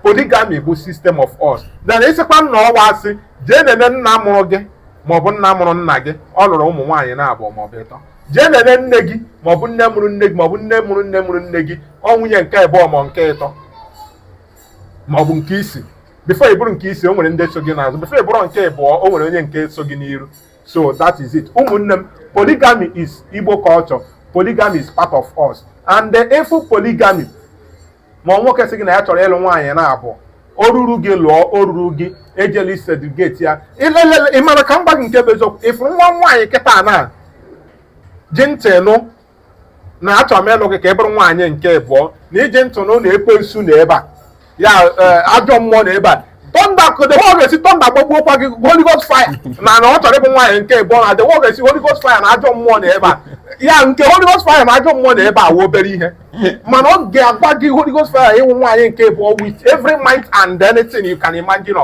Polygamy bụ system of us. Then ịsịkwa nna ọwa asị, jee nene nna mụrụ gị maọbụ nna mụrụ nna gị, ọ lụrụ ụmụ nwaanyị na-abụọ maọbụ ịtọ. Jee nene nne gị maọbụ nne mụrụ nne gị maọbụ nne mụrụ nne mụrụ nne gị, ọ nwunye nke abụọ ma nke ịtọ maọbụ nke isi. Before ị bụrụ nke isi, o nwere ndị so gị n'azụ. Before ị bụrụ nke ịbụọ, o nwere onye nke so gị n'iru. So that is it, ụmụnne m. Polygamy is Igbo culture. Polygamy is part of us. And the efu polygamy, ma nwoke sị gị na ya chọrọ ịlụ nwaanyị na-abụọ, o ruru gị lụọ, o ruru gị ejela segregate ya. Ilelele, ị mara ka m gwa gị nke bụ eziokwu. Ịfụrụ nwa nwaanyị kịta na ji ntị nụ na achọrọ m ịlụ gị ka ị bụrụ nwaanyị nke abụọ, na iji ntụ nụ na ekwensu na ebe a ya ajọ mmụọ na ebe a, thunder, the world ga-esi thunder gbagbuokwa gị, Holy Ghost fire, na ọ chọrọ ịbụ nwaanyị nke abụọ, na the world ga-esi Holy Ghost fire na ajọ mmụọ na ebe a ya nke Holy Ghost fire na ajọ mmụọ na ebe a wụ obere ihe, mana ọ ga-agba gị Holy Ghost fire ịwụ nwaanyị nke abụọ with every might and anything you can imagine of.